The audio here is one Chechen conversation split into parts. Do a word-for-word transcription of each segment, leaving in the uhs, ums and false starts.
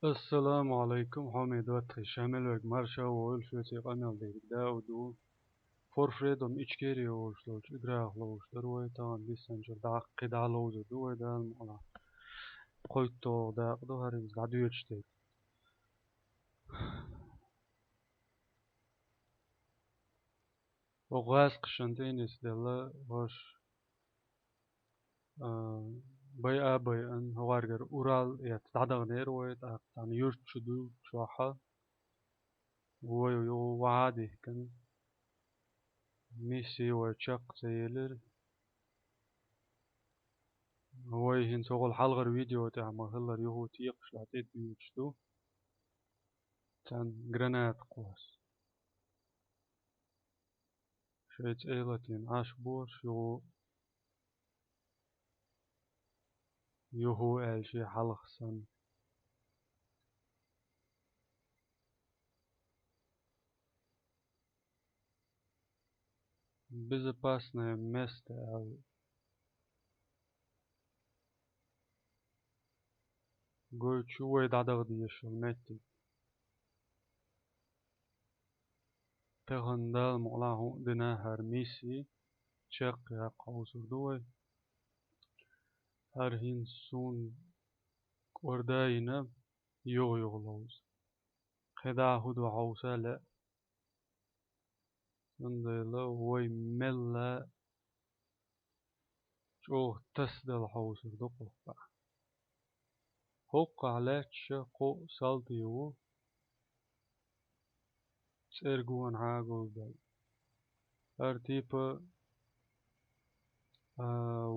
Ассаламу Ӏалайкум, хьоме доттагӀий, ша мел верг марша войла, шуьца къамел дерг Дауд ву. For Freedom Ичкерия олуш долчу играх ловуш дара вай, тахана диссанчуьра дӀа-, кхин дӀа ловзур ду вай, Дала мукъалахь. КхойтталгӀа дакъа ду хӀара иза дӀадоьдуш дерг. ХӀокху гӀазкхашна тӀе а нисделла, хӀорш, а, байа а байина, хӀокхаьргара Урал эцна дӀадаханера вай, тӀаккха цхьана юьрта чу ду чохь а. Вай юха вахьа а дихкина, миссия вай чекх ца елира. Вай хӀинца хӀокхул хьалхара видео тӀехь ма-хиллара юха текхаш лаьцна тӀе дуьйцуш ду. Царна граната кхосса. Шайн цӀе латийна Ӏаш бохуш, юху, юху аьлла шен хьалха санна. Безопасное место аьлла. Гойту шу вай дӀадаха дезаш йолу меттиг. Тахана Дала мукъалахь хӀуъа дина хӀара миссия, чекх яккха хьовсур ду вай. ХӀара хӀинца суна кӀорда а йина, юха-юха ловза. КхидӀа хӀун ду хьовса а лаьа. Цундела вай мелла чӀогӀа тасадала хьовсур ду кху бахьа. ХӀокхахь лаьтташ кху салти ву, цӀерга вон хьа а говзадала. ХӀара типа, а,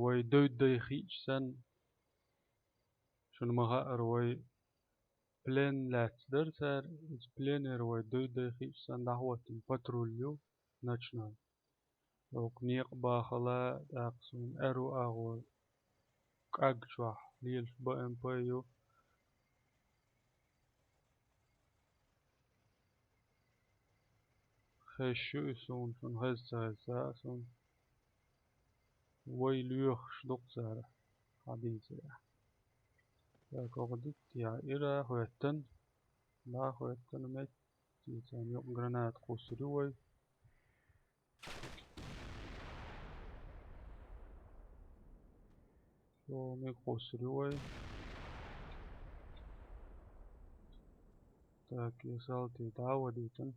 вай девддай хиъча санна, шуна ма-хаъара, вай плен лаьцна дара цара, иза пленера вай девддай хиъча санна дӀахӀоттийна патруль ю, ночной. ХӀокху некъа бахала, тӀаккха суна аьрру агӀор кӀаг чохь лелаш Б М П ю. Хезаш ю и суна, шуна хеза ца хеза а суна. Вай лоьхуш ду-кх цара, хьан дийцарехь. ТӀаккха хӀокху дитта яхь ира хӀоьттина, дӀа а хӀоьттина, метта царна юкъа граната кхуссур ю вай. Шо мега кхуссур ю вай. Так, я салти дӀа а вадийтина.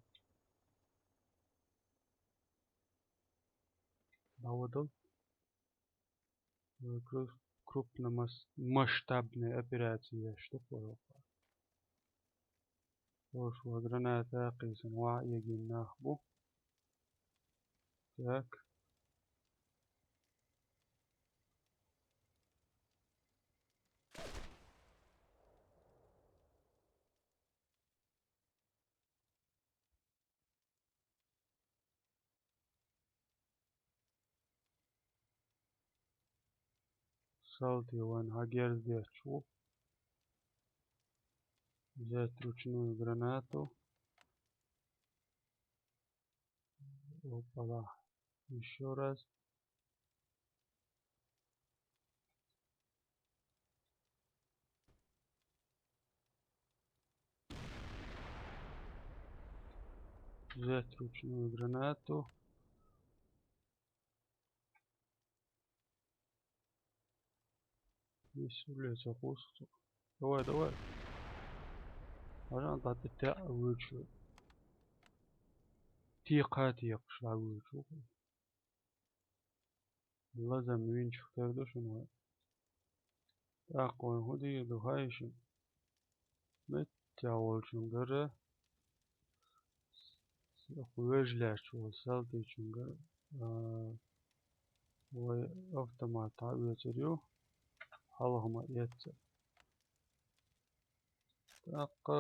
ДӀавадал. Кру-, крупномас-, масштабная операция еш ду кху. Ош ва граната кхийсина ваха эгийна нах бу. Так. Салти вайн хьан герз детташ ву. Взять ручную гранату. Опа-ла. Ещё раз. Взять ручную гранату. Здесь улица кусок. Давай, давай. Ажан дӀа тӀе вуьйчу. Текха текхаш дӀавуьйчу. Лазам винчух тера ду шуна вай. ТӀаккха вайн хӀун дийр ду хаий шуна? Меттехь волчуьнгара, вежа лаьтташ волу салтичуьнгара, а, вай автомат дӀаоьцур ю, хьалха ма эццара. ТӀаккха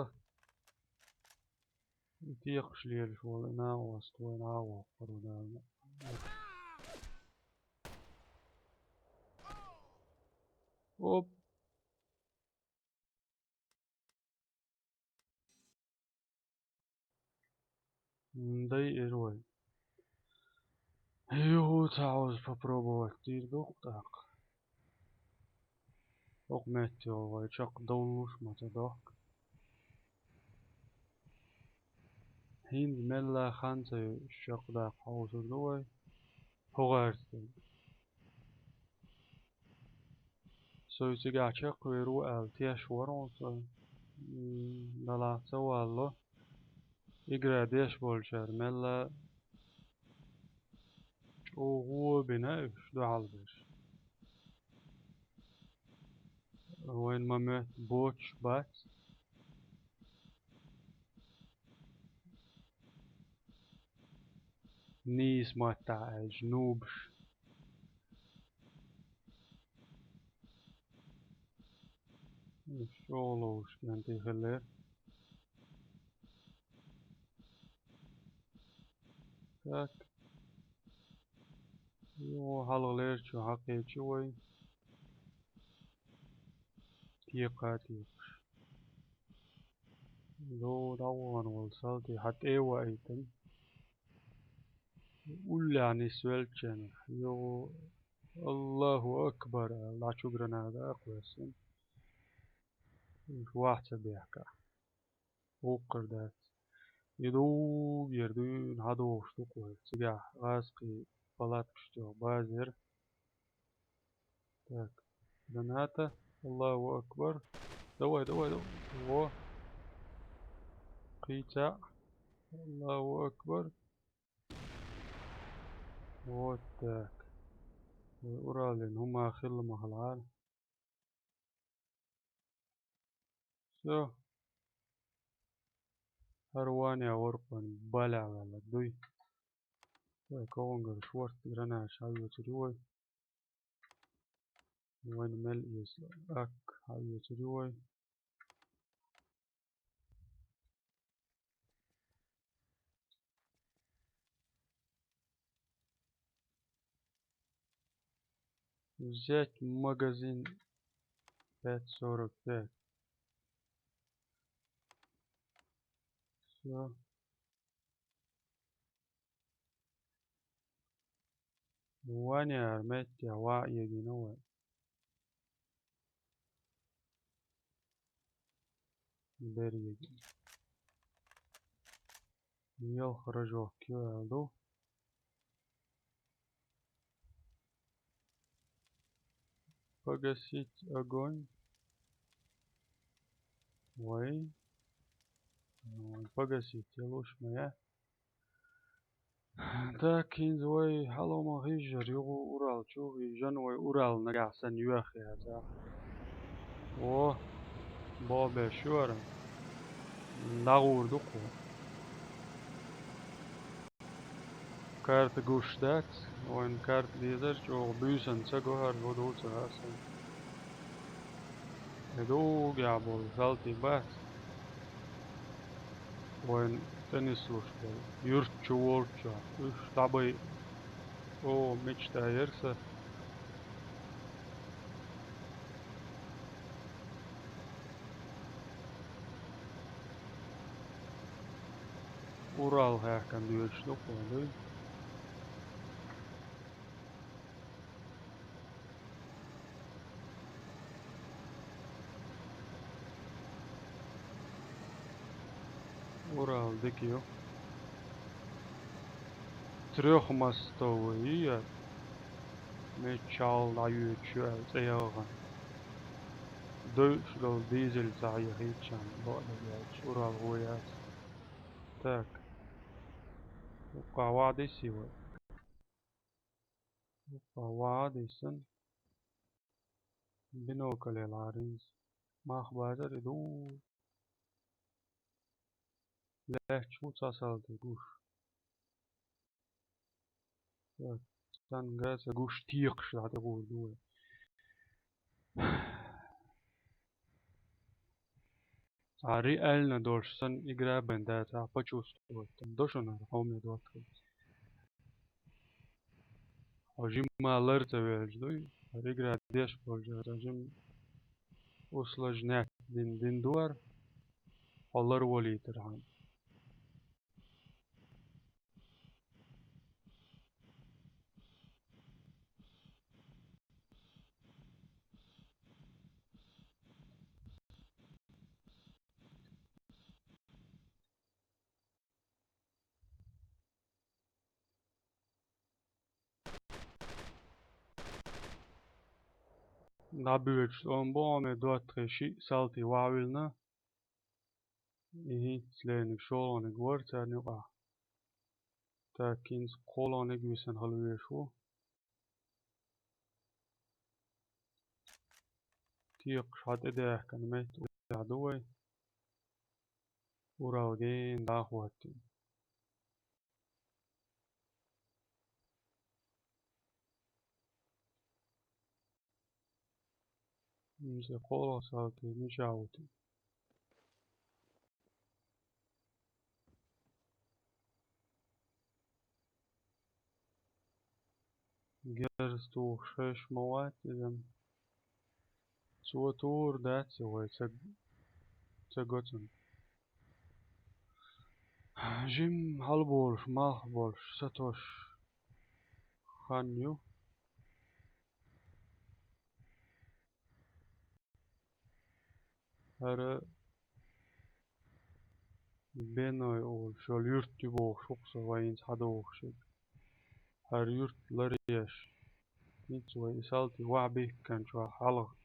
и текхаш лелаш волу и накъост вайна а воккхур ву Дала. Оп! М, дай эр вай. Юху, ца хьовза попробовать дийр ду-кх тӀаккха. ХӀокху метте вай чекхдовлуш ма ца дохку. хӀинца мелла хан ца йойтуш чекхдаккха хьовсур ду вай. ХӀу гӀертарг. Со цигахь чекхвер ву аьлла теш вара хьуна со. М, далахь ца валло. Игра деш болчара мелла чӀогӀа бина уьш дуьхьал берш. Вайн ма моьтту боцуш бац. Нийса маттахь аьлча, нубаш. Уьш чӀогӀа ловш кӀентий хиллера. Так. Йо, хьалхалерчу хьакхечи вай. Текха а текхаш. Йо, дӀавахана волу салти хьан тӀе а ваийтина. Уллехь нисвеллачу хенахь. Йо, Аллаху акбар аьлла, дӀа чу граната а кхоьссина. Уьш вахь ца бехкахь. Вукхар дац. И дуггара дуьйна хьадогӀуш ду-кх вай. Цигахь гӀазкхийн палаткаш тӀехь базера. Так. Граната. Аллаху акбар. Давай, давай, давай. Во. Кхийца. Аллаху акбар. Вот так. Вай Уралдин хӀума хилла ма хилахьара. Всё. ХӀара ван а вара кхуьнан балехь ваьлларг дуй. Вай когӀангара шорта гранаташ хьаоьцур ю вай. Вайна мел эца ак хьаоьцур ю вай. Взять магазин пять сорок пять. Всё. Ваня, метте, ва егина вай. Береги. Мелхо рожок ю аьлла ду. Погасить огонь. Вай. Ну, погасить, я лучше моя. Так, хӀинца вай хьалха ма хьийжара юха Урал чу, хьийжан вай Урал нагахь санна йоьхна яцахь. О, боху беш ю хӀара. ДӀагӀур ду кху. Карта гуш дац, вайн карта дезар чӀогӀа буьйсанна ца го хӀара, хӀу ду ца хаьа сан. И дуггехь болу салтий бац. Вайн тӀе нислуш болу. Юрт чу волччохь. Уьш дӀабай. О, мечта яра сан. Урал хаьхкина доьдуш ду кху, дуй? Урал дика ю. Трёхмостовый ю яра. Миччахьа дӀайоьдуш ю аьлла цӀе яхана. Дойуш долу дизель ца хьехийчарна бакъдерг аьлча, Урал гӀо яц. Так. Хьуккха ваха дисий вай? Хьуккха ваха диссина. Бинокль ларийна. Мах базар и ду. Лаьтташ ву цхьа салти гуш. Так, сан гаса гуш текхаш дӀатӀехур ду вай. Цхьа реально долуш санна игра бен дац, ахьа почувствовать. Там дошуна хьоме доттагӀа. Хьо жимма лар ца велча дуй, хӀара игра деш болчара жим усложнять дин, дин дуар, хьо лар волийтархьама. ДӀабоьдуш тӀом бу, хьо ме доттагӀий шиъ салтий ваьхьавиллина. И хӀинца лайниг шолгӀаниг вара царна юкъахь. Так, хӀинца кхоалгӀаниг висина хила везаш ву. Текхаш хьан тӀедаьхкина метта ду вай. Урал гена дӀахӀоттийна. М, се кхоалгӀа салти мичахь ву те? Герз тухуш хезаш ма вац иза. Цо тур дац и вай ца, ца го цунна. Жимма хьалаболуш, малх болуш, сатосуш хан ю. ХӀара Беной олуш йолу юрт ю бохуш ву-кх со вайна хьадогӀуш ерг. ХӀара юрт ларъеш, хӀинца вай и салти ваьхьа бихкина чохь хьалха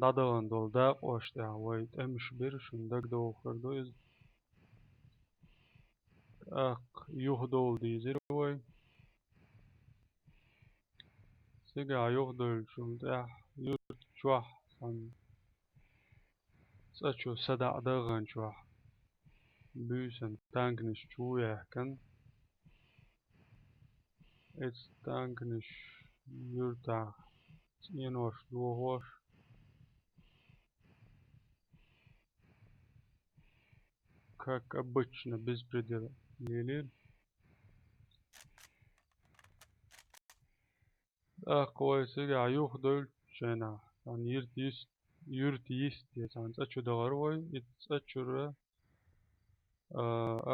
дӀадахана долу дакъош тӀехь вай тӀемаш бира, шуна дагадогӀур ду иза. ТӀаккха юхадовла дийзира вай. Цигахь юхадевллачул тӀаьхьа юрт чохь санна, цӀа чу садаӀа дахана чохь буьйсанна танканаш чу яьхкина. Эцу танканаш юьртахь цӀенош дохош, как обычно, беспредел лелийра. ТӀаккха вай цигахь юхадевллачу хенахь, царна юьрта йист-, юьрта йисте царна цӀа чу дахара вай, и цӀа чуьра, а,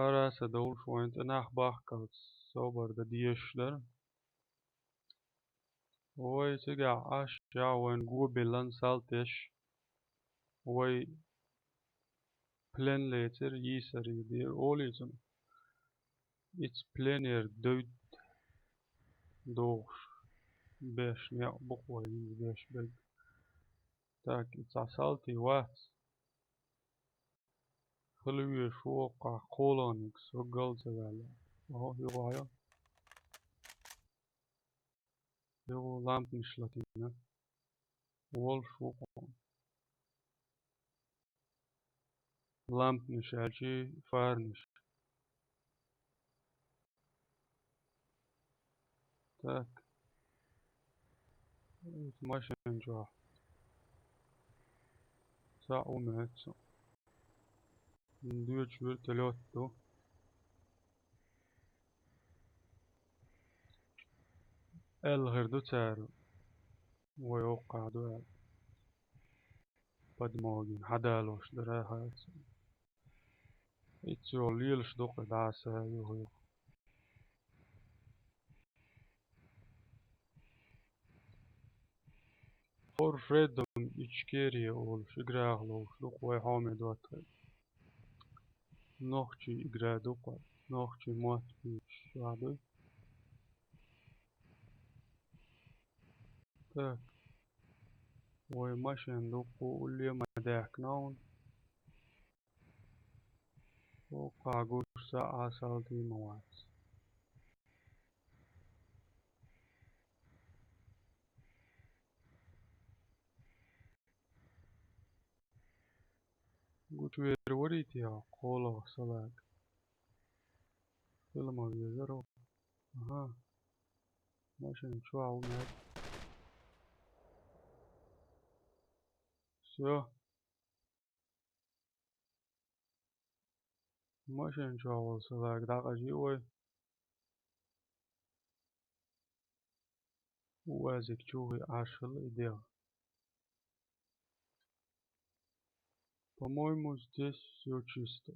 ара а ца довлуш вайна тӀе нах бахкалц собар дан дезаш дара. Вай цигахь Ӏаш, ша вайна го биллина салтеш, вай плен лецира, йийсаре дира олий цунна. Иза пленера девдда дохуш беш некъ бу-кх вай хӀинца беш берг. Так, и цхьа салти вац. Хила везаш ву кхузахь кхоалгӀаниг, со гал ца ваьлла. Оха, юха йо. Юха лампанаш латийна. Волуш ву кхузахь. Лампанаш аьлча, фарнаш. Так. Иза машен чохь. Цхьаъ ву моьтту. Доьчу вертолёт ду. Аьлла хир ду цара, вай оккхахь ду аьлла. Подмогина хьадалош дара хьаца. Иццо лелаш ду-кх дӀаса юха-юха. For Freedom Ичкерия олуш играх ловш ду-кх вай хьоме доттагӀий. Нохчий игра ду-кх, нохчий мотт буьйцуш чохь дуй. Так. Вай машен дуккха улле ма даьхкина хьуна. Оккхахь гуш схьа а салтий ма вац. Гучувер варий те хьо, кхоалгӀа салаг? Хила ма везара. Ага. Машен чохь ву мега. Всё. Машен чохь волу салаг дӀакъажийо вай. УАЗик чу вуй Ӏаш хилла и дегӀ. По-моему, здесь всё чисто.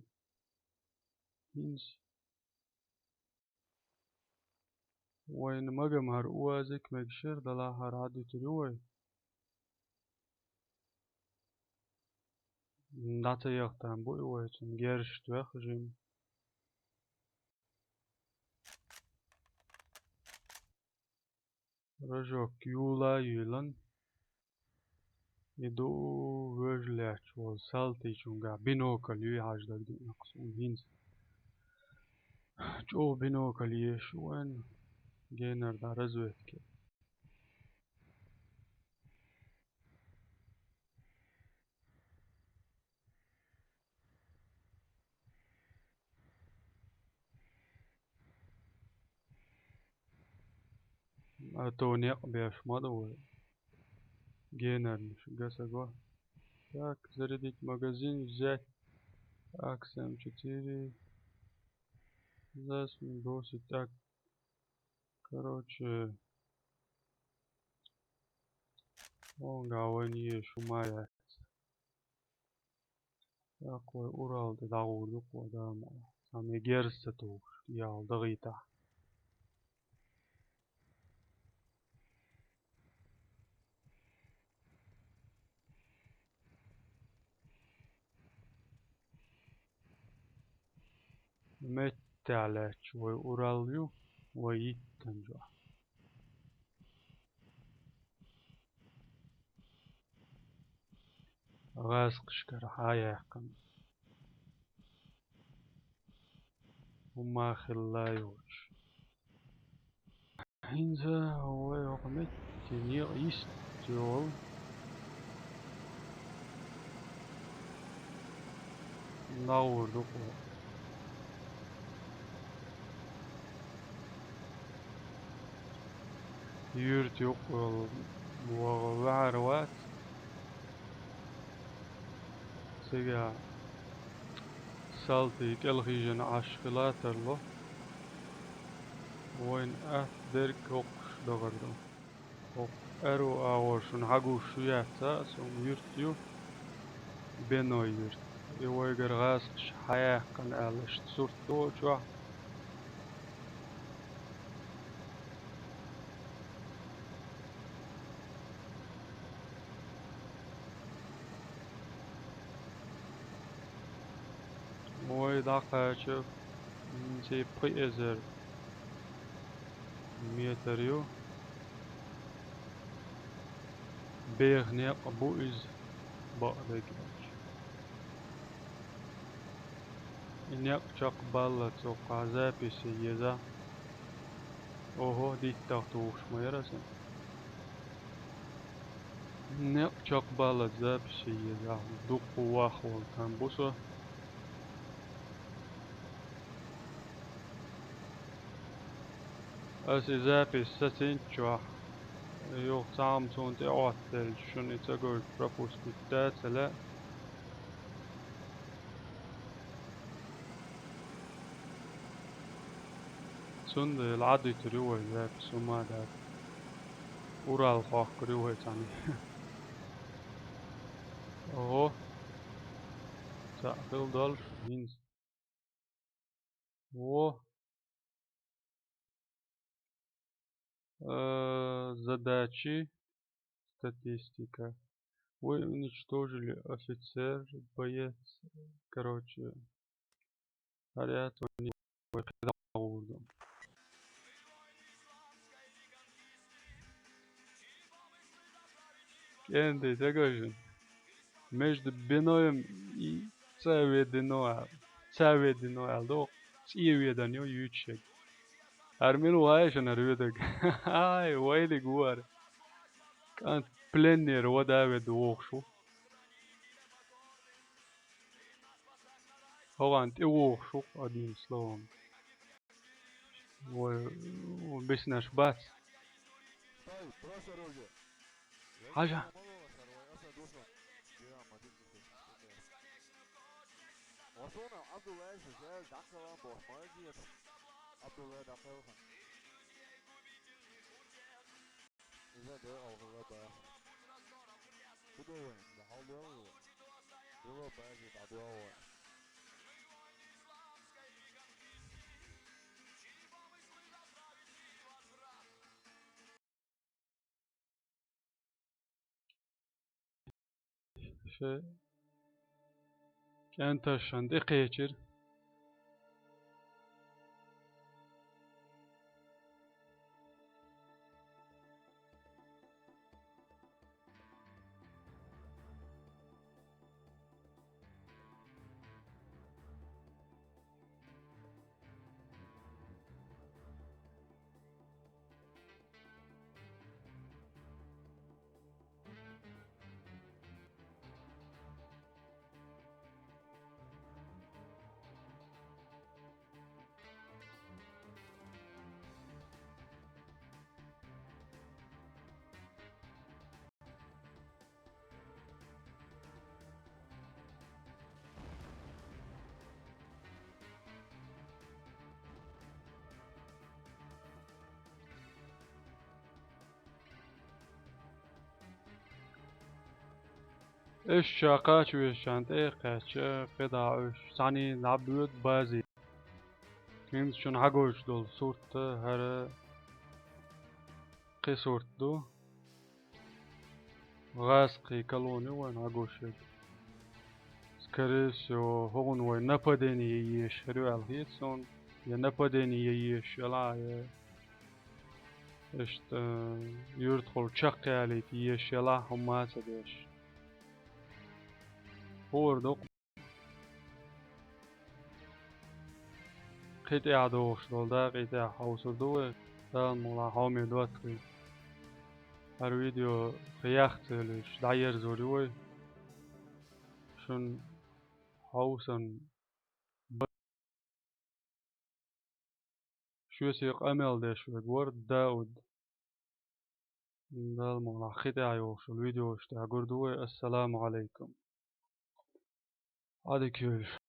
ХӀинца вайна магам хӀара УАЗик мегаш яра, далахь хӀара Ӏадуьтур ю вай. ДӀа ца яхтан бу и вай, цунна герзаш тоьхна жимма. Рожок юла юьйлан. И ду вежа лаьтташ волу салтичунгахь бинокль юй хьажа дагадеана суна хӀинца. ЧӀогӀа бинокль езаш ву вайн генара дӀа разведке. А то некъ беш ма ду вай. Генарнаш гаса го. Так, зарядить магазин, взять. Так, семь четыре. Засунь, бросить. Так, короче. Онга вайн езаш хӀума яц. ТӀаккха вай Урал тӀе дӀагӀур ду-кх вай, да, ма. Цхьа мегерза ца тухуш, ял дагӀийтахь. Меттехь лаьтташ вай Урал ю, вай йиттан чохь. ГӀазкхашкара хьаяьккхина. ХӀумма хилла йоцуш. ХӀинца вай хӀокху метте некъ йистехь йолу. ДӀагӀур ду-кх вай. Юьрта юккъе ваха ваьхьар вац. Цигахь салтий кӀелхийжина Ӏаш хила тарло. Вайна атта дерг хӀокхуш дахар ду. ХӀокху аьрру агӀор шуна хьагуш ю яц а, суна юьрт ю, Беной юьрт. И вайгара гӀазкхаша хьаяьккхина аьлла, иштта сурт ду чохь. Вай дӀакхача, м, цхьа пхи эзар метр ю. Беха некъ бу иза, бакъдерг аьлча. И некъ чекхбаллалц оха записи еза. Ого, диттах тухуш ма яра сан. Некъ чекхбаллалц записи еза. Дуккха вахвала там бу со. Аса и запись сацийначохь, юха цхьамма цунна тӀе Ӏоттаделча, шуна и ца гойту пропустить дац а лаьа. Цундела Ӏадуьтур ю вай запись, хӀума дац. Урал хьоккхур ю вай цхьаьна. Ого. Цхьаъ хила долуш хӀинца. Во. Э, задачи, статистика. Вы уничтожили офицер, боец, короче, порядок, они кхидӀа гӀур ду. КӀентий ца гой шуна? Между Биноем и Цаведино аьлла. Цаведино аьлла ду, цӀе ведан ю юьйцуш ерг. ХӀара мила ву хаьий шуна хӀара ведарг? Ай, вайлиг ву хӀара. КӀант пленнера вада веду вохуш ву. ХӀокхунна тӀе вохуш ву, одним словом. Вай, вай биснарш бац. Хьажа. Иза дера алхалла баьхна. Шу де вайн, да хьал доьлла вай. Било баьржи дӀадоьлла вай. Ше кӀенташшан тӀекхечира. Эш ша кхача вешан тӀе а кхаьча, кхидӀа уьш цхьаьний дӀабоьду базе. ХӀинца шуна хьагойтуш долу сурт хӀара кхин сурт ду. ГӀазкхийн колони вайн хьагуш ерг. Скорее всего, хӀугӀун вай нападение еш хир ю аьлла хета суна. Я нападение еш елахь, я иштта юьртахула чекхъялийта еш елахь, хӀумма а ца деш. ХӀора дукха. Кхин тӀаьхьа догӀуш долу дакъий тӀехь хьовсур ду вай, Дала мукъалахь хьоме доттагӀий. ХӀара видео кхин яхца йолуш дӀаерзор ю вай. Шуна хьовсарна ба-, шуьца къамел деш верг вара Дауд. Дала мукъалахь кхин тӀаьхьа йогӀуш йолу видеош тӀехь гур ду вай. Ассаламу Ӏалайкум. Ӏадика йойла.